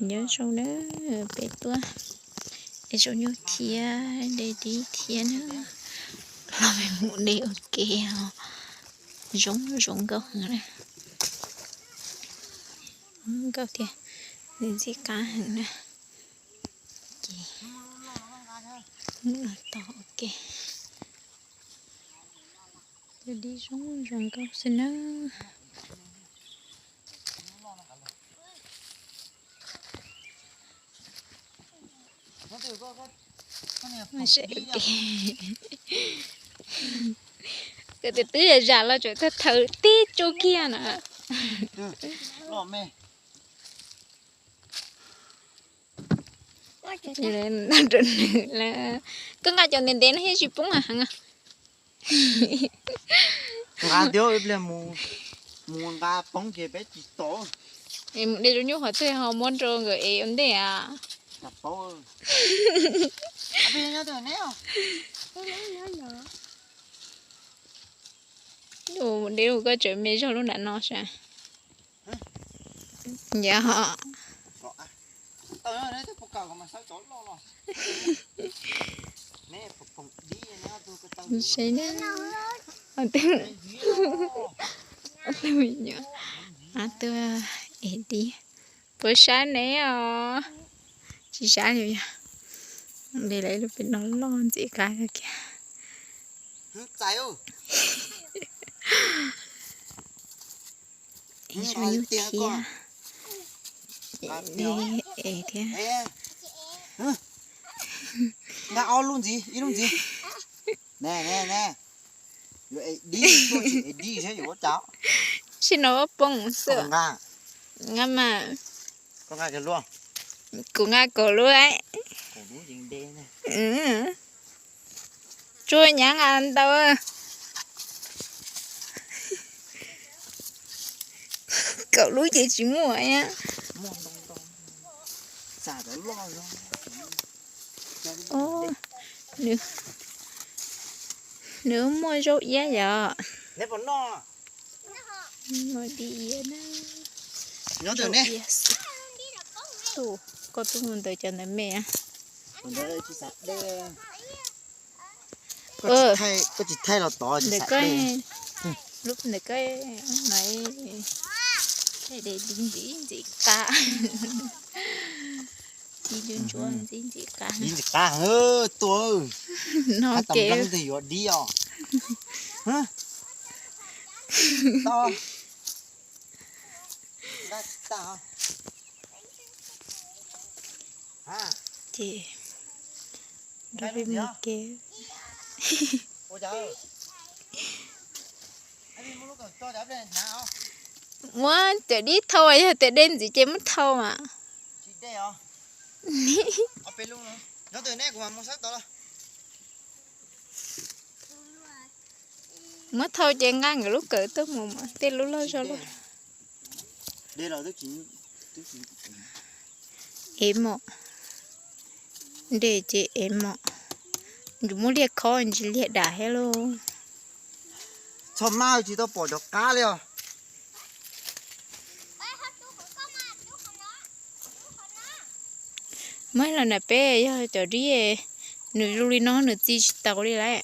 Nyob zoo na, peb tuaj de zaub nyuj thiab de dib thiab na. Los peb mus de ua ke os. Zoo zoo nkauj heev na. Nkauj thiab, ntxim qab heev na. Ces mus los tos ua ke. Cov dib zoo zoo nkauj xwb na. Koj tias twb zam zam los tseem tawg thawv tib tsuj kiag na. Koj nqa cov ntev ntev no thiaj tsis poob heev. Nqa tias ib pliag mus nqa poob ces peb tsis tau. Mus de zaub nyuj qhov twg ho muab rau nkawd ev ua ntej a. Mus de ua koj tseem me zog lub nram no sav. Yog. Seb na, ob tug me nyuam, ob tug es dib. Puas sab ne os? Tsis sab li yog. De lawv ib lub pem no loj ntxim qab kiag. Ib zaug nyuj thiab. De es thiab. Nqa ob lub ntxiv, ib lub ntxiv. Ne ne ne, yuav es dib, tuaj tsis es dib seb yuav ua cas. Tsis no poob xwb. Nqa mas. Kuv nqa kaum lub. Tsuas nyav nqa ntau. Kaum lub ces tsis muaj. Nws muaj zaub iab yom. Nyob twg ne? Koj tuaj mus ntawd cov ntawd me. Koj tsis thaij los tod. Ntawm koj, lub ntawm koj no, de dib ntxim ntxim qab. Dib ntsuab ntsuab ntxim ntxim qab. Dib ntxim qab tua. No ces yuav dib os. Ces nrog peb mus kev. Muab cov dib thau, yog tias de ntxiv ces muab thau mas. Muab thau ces nqa nkawd lub kawm tuaj mus mas tej lub loj zog loj. Ev mom, de ces ev mom, nws muab liaj khob ntsis liaj dam thiab lauj. Txhob maj, tsis tau pom cov qab li os. Muab los nram peb yog cov dib, nws zoo li no nws txi tsis taus li lawm.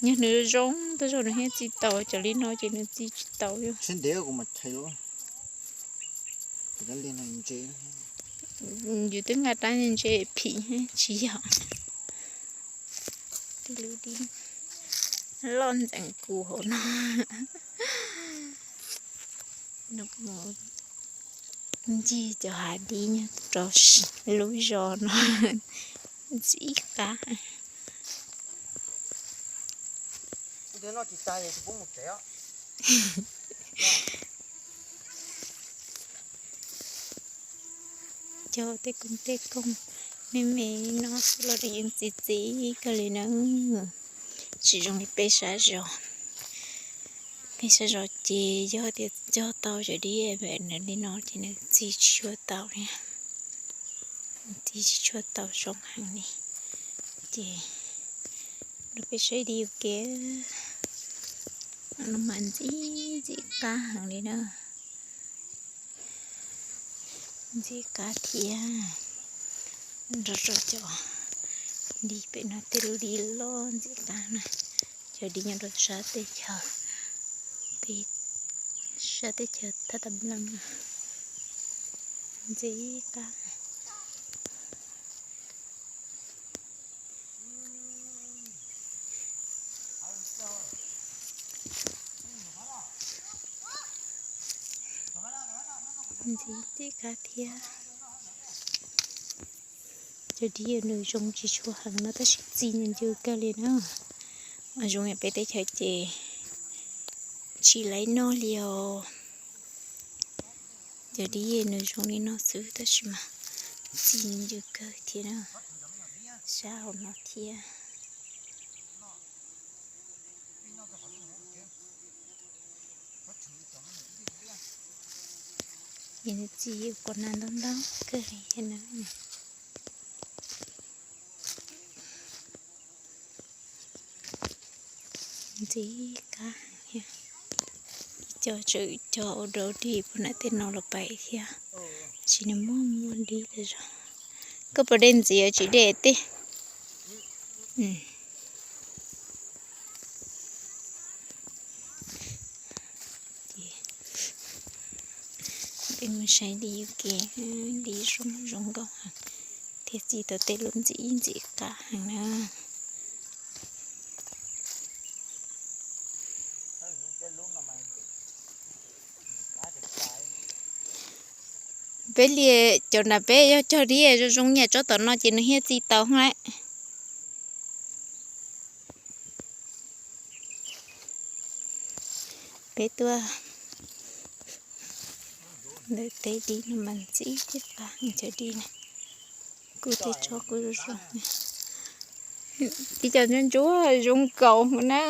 Yog nws zoo tag zog nws thiaj txi taus, cov li no ces nws txi tsis taus li. Yus twb nqa rab ntse phim tsis yog. Tej lub dib loj ntxeev kuv hauv no. Ncig cov hav dib nyob rau lub zos no ntxim qab. Cog tej koog tej koog me me no xwb los yeej txi txiv kawg li na. Tsis zoo li peb sab zos. Peb sab zos ces yog tias cog tau cov dib nws li no ces nws txi tsis tshua tau li. Nws txi tsis tshua tau zoo heev li. Ces rau peb saib dib ua ke. No mas ntxim ntxim qab heev li na. Ntxim qab thiab, nrog rau cov dib pem no tej lub dib loj ntxim qab na. Cov dib nyob rau sab teb chaws, sab teb chaws Thaj Tam Leej na, ntxim qab. Ntxim txij qab thiab. Cov dib nws zoo tsis tshua heev no tab sis txi ncw kawg li na. Zoo yam peb teb chaws ces tsis laiv noj li os. Cov dib nws zoo li no xwb tab sis mas txi ncw kawg thiab na. Sab hauv no thiab. Ces nws txi kom na ntau ntau kawg li na. Ntxim qab thiab. Ib co tswm cov ua dau dib puag nram tej no los pais thiab. Tab sis nws muaj muaj dib tas zog. Koj puas de ntxiv tsis de tej? Peb mus saib dib ua ke, dib zoo zoo nkauj heev thiab txi tau tej lub ntxim ntxim qab heev na. Peb li cov nram peb yog cog dib zoo zoo nyiam tsob tom no ces nws thiaj txi tau lawm. Peb tuaj ntawm tej dib no mas ntxim qab cov dib na. Kuj tej tsob kuj zoo zoo. Ib co ntsuab ntsuab zoo nkaus na.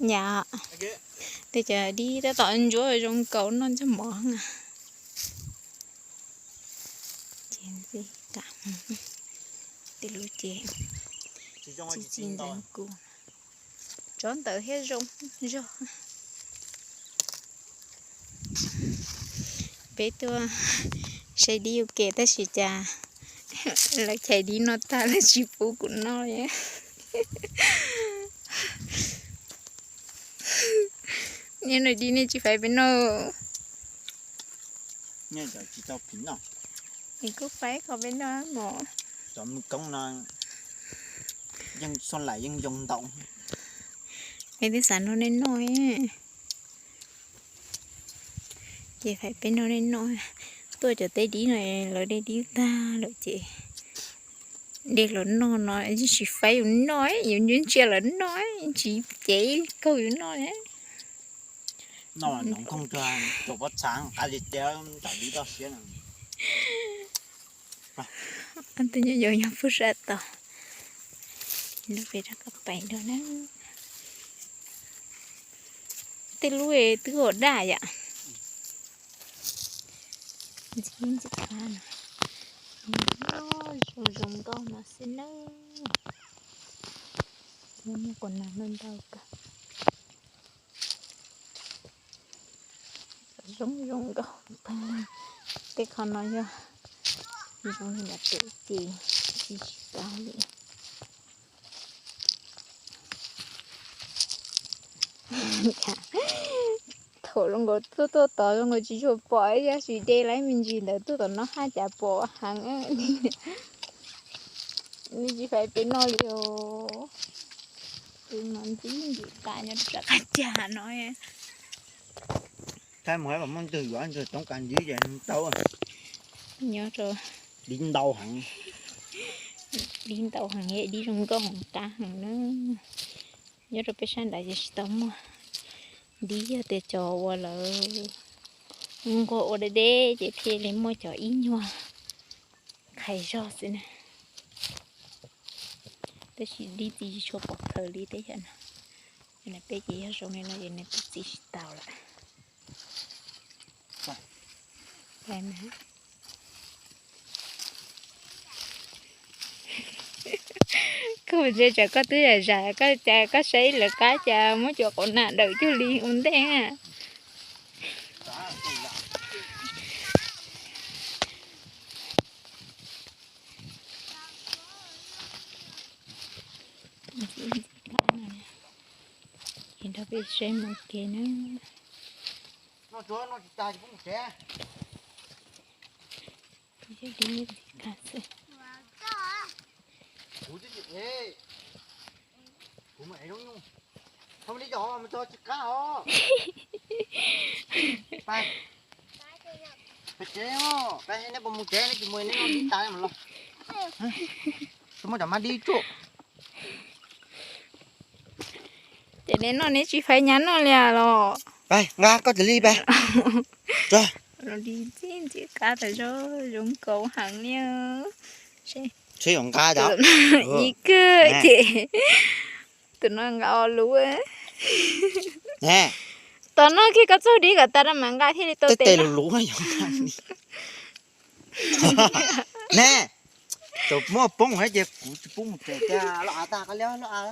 Nyam, tej cov dib tab tom ntsuab zoo nkaus noj ntsej mov na. Ces ntxim qab, tej lub ces txi txi ntawd kuj, tsob ntawd thiab zoo zog. Peb tuaj saib dib ua ke tab sis cas lawv chais dib no tag lawv tsis pub kuv noj li. Nej noj dib nej tsis faib peb noj. Es kuj faib kho peb noj mog. Cov mws koob no yeej xuaj lais yeej yoo ntau. Nej twb xav noj nej noj. Ces faib peb noj nej noj. Tuaj cov tej dib no lawv de dib tag lawm ces de los noj no yeej tsis faib yus noj, yus ntsia ntsia lawv noj tsis cev kaug yus noj. Noj nyob nkoog tuag, cov pob txha qab li tiab nram dib toj siab no. Ob tug nyob yau yog pug sab tod, lub pem rov qab pais dua na. Tej lub twb ua daj yam. Ntxim ntxim qab no, zoo zoo nkauj no xwb nawb. Muaj quas nag ntau ntau kawg. Zoo zoo nkauj. Tej qho no yog zoo li nram pem ces tsis tsis tau li. Thaum zoo nkaus tuaj tuaj tod zoo nkaus tsis tshua pom, yog tsis de lawm me ntsis ntawd tuaj tom no haj cas pom heev. Nej tsis faib peb noj li os. Tus no ntxim ntxim qab nyob rau sab qab cag no. Thaij mus saib puas muaj ntwg yuav ntwg toob kas dib ces tau. Nyob rau dib ntau heev. Dib ntau heev, dib zoo nkauj heev qab heev na. Nyob rau peb sab nrad ces tsis tau muaj. Dib yog tias cov uas lawv nquag ua deb deb ces thiaj li muaj cov ib nyuag qhais zog xwb na. Tab sis dib txi tsis tshua pom khaws li tej yam no. Yog no peb ces yog zoo li no ces nws twb txi tsis tau lawm. Koj mus ntsia tsam koj twb zam zam, koj cas koj saib lawv qab cas muab cov quas nag dawm cuag li ua ntej na. Peb seb mus kev na. Ces nej noj neb tsis faib nyab noj li los? Nqa koj cia li pab. Los li ntxim ntxim qab tas zog zoo nkauj heev li. Ib kawg ces tus no nqa ob lub. Tom no kiag koj txog dib kom tas rau mas nqa thiaj li tau tes lus. Ne, tau muaj poob ces kuv tsis pub mus tsev. Loj av tag, loj av,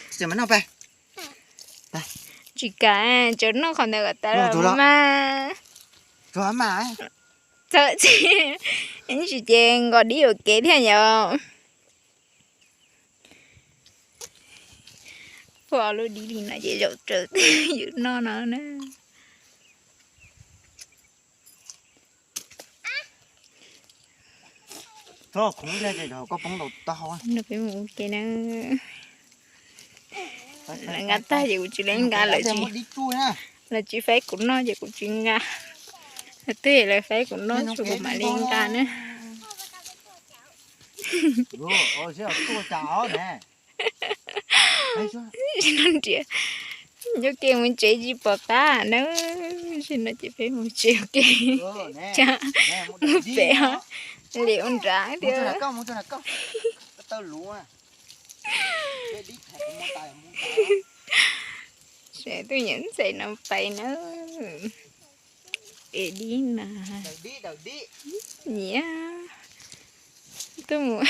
tsis kam noj, tsis kam, tseem noj qhov ntawd kom tas los mas. Txawm tsis ces nkaus dib ua ke thiaj yom. Pub ob lub dib li no ces zaum tsawv twg yus noj no na. Peb mus ua ke na. Lawv nqa tag ces kuv tsis li nqa, lawv tsis faib kuv noj ces kuv tsis nqa. Twb lawv faib kuv noj tsuas kuv mam li nqa na. Nriam, ua ke mus tsev tsis pom qab na. Tam sim no ces peb mus tsev ua ke. Mus pem li ua nrad thiab. Saib tus nyuam ntxhais no pais na. Es dib na. Nyiam. Tuaj mus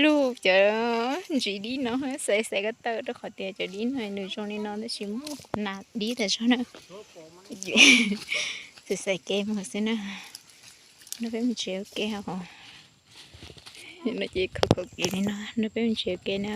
lug cov ntsis dib no, xaiv xaiv ko taw rau qhov tias cov dib no nws zoo li no tab sis muaj nas dib tas zog na. Xaiv xaiv kev mus xwb na. Nrog peb mus tsev ua ke os. No ces khov khov kev li no, nrog peb mus tsev ua ke na.